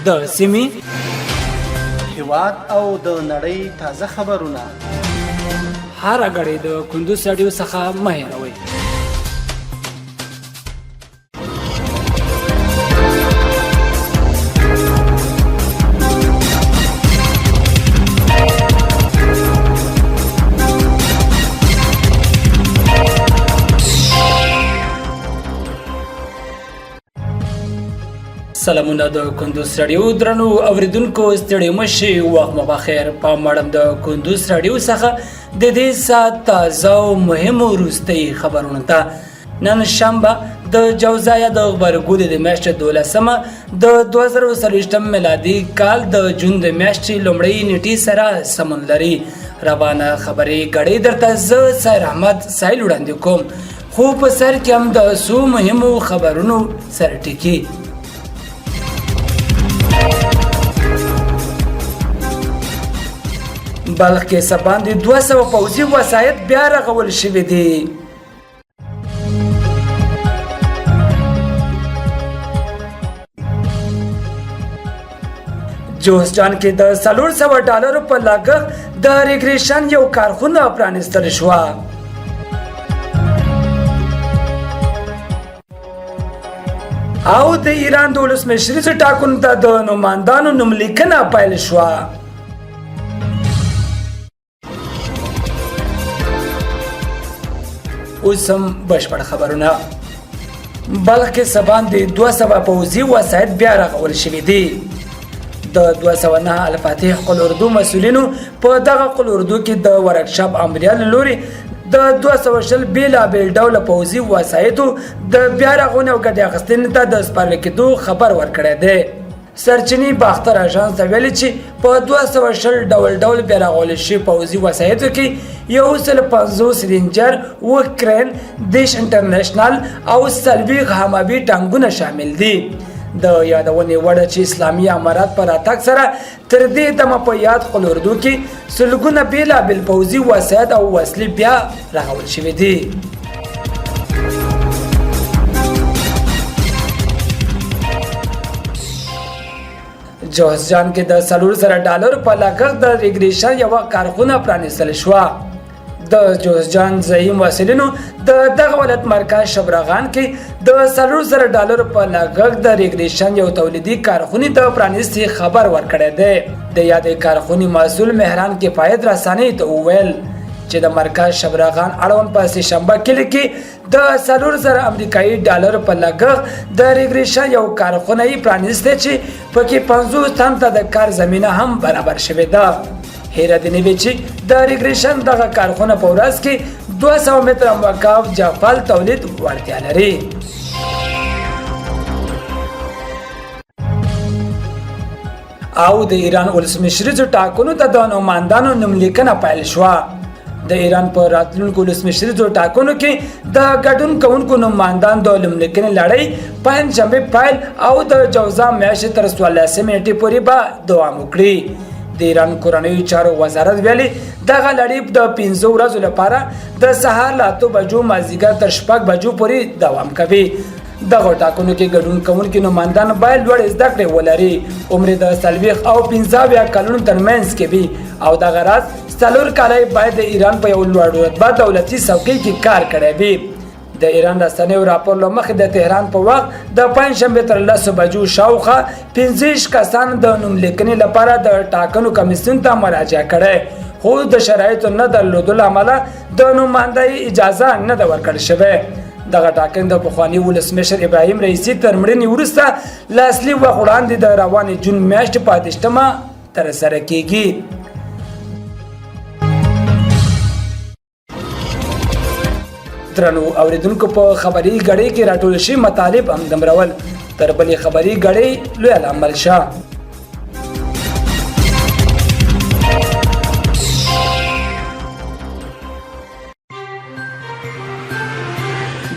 د سیمې، هیواد او د نړۍ تازه خبرونه هره ګړۍ د کندوز راډیو څخه مه هېروئ. سلامونه د کندوز راډیو درنو اوریدونکو، ستړي مشي، وخت مو بخیر. په مړم د کندوز راډیو څخه د دې ساعت تازه او مهمو وروستۍ خبرونو ته. نن شنبه د جوزا یا د غبرګولي د میاشتې 12مه د 2024 میلادي کال د جون د میاشتې لومړۍ نیټې سره سمون لري. روانه خبرې ګړۍ درته زه سیر احمد سایل وړاندې کوم، خو په سر کې هم د څو مهمو خبرونو سرټکي. بلخ کې څه باندې 200 پوځي وسایط بیا رغول شوي دي. جوزجان کې د 400 ډالرو په لګښت د ریګریشن یو کارخونه پرانیستل شوه. او د ایران د ولسمشریزو ټاکنو ته د نوماندانو نوملیکنه پیل شوه. اوس هم بشپړ خبرونه. بلخ کې څه باندې 200 پوځي وسایط بیا رغول شوي دي. د 209 الفاتح قول اردو مسؤلینو په دغه قول اردو کې د ورکشاپ امریه له لوري د 220 بېلابېل ډوله پوځي وسایطو د بیا رغونې او ګټې اخیستنې ته د سپارل کېدو خبر ورکړی دی. سرچینې باختر اژانس ته ویلي چې په 220 ډول ډول بیا رغول شوي پوځي وسایطو کې 150 رینجر، 7 کرین، 30 انټرنیشنل او 40 همابي ټانګونه شامل دي. د یادونې وړ چې اسلامي امارت په راتګ سره تر دې دمه په یاد قول اردو کې سلګونه بېلابېل پوځي وسایط او وسلې بیا رغول شوي دي. جوزجان کې د 4000 ډالر په لګښت د ریګریشن یوه کارخونه پرانیستل شوه. د جوزجان ځایي مسؤلینو د دغه ولایت مرکز شبرغان کې د 4000 ډالر په لګښت د ریګریشن یو تولیدي کارخونې د پرانیستې خبر ورکړی دی. د یادې کارخونې مسؤل مهران کفایت رسانۍ ته وویل چې د مرکز شبرغان اړوند په سهشنبه کلي کې د 4000 امریکایي ډالر په لګښت د ریګریشن یو کارخونه یې پرانیسته چې پکې 50 تن ته د کار زمینه هم برابر شوې ده. هیره دې نه وي چې د ریګریشن دغه کارخونه په ورځ کې 200 متره مکعب جفل تولید وړتیا لري. او د ایران ولسمشریزو ټاکنو ته د نوماندانو نوملیکنه پیل شوه. د ایران په راتلونکو ولسمشریزو ټاکنو کې د ګډون کوونکو نوماندان د نوملیکنې لړۍ پنجشنبه پیل او د جوزا میاشتې تر 14 نیټې پورې به دوام وکړي. د ایران کورنیو چارو وزارت ویلي دغه لړۍ د 5 ورځو لپاره د سهار له 8 بجو مازدیګر تر 6 بجو پورې دوام کوي. دغه ټاکنو کې ګډون کوونکي نوماندان باید لوړې زده کړې ولري، عمر د 40 او 75 کلونو ترمنځ کې وي او دغه راز 4 کاله یې باید د ایران په یو لوړ رتبه دولتي څوکۍ کې کار کړی وي. د ایران رسنیو راپور له مخې د تهران په وخت د پنجشنبې تر 10 بجو شاوخوا 25 کسان د نوملیکنې لپاره د ټاکنو کمیسیون ته مراجعه کړې، خو د شرایطو نه درلودلو له امله د نوماندۍ اجازه نه ده ورکړل شوې. دغه ټاکنې د پخواني ولسمشر ابراهیم رئیسي تر مړینې وروسته له اصلي وخت وړاندې د روانې جون میاشتې په 28مه ترسره کیږي. درنو اوریدونکو، په خبري ګړۍ کې راټول شوي مطالب هم دمرول. تر بلې خبري ګړۍ لوی لامل شه.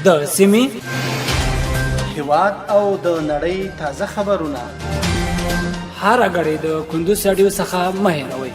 د سیمې، هیواد او د نړۍ تازه خبرونه هره ګړۍ د کندوز راډیو څخه مه هېروئ.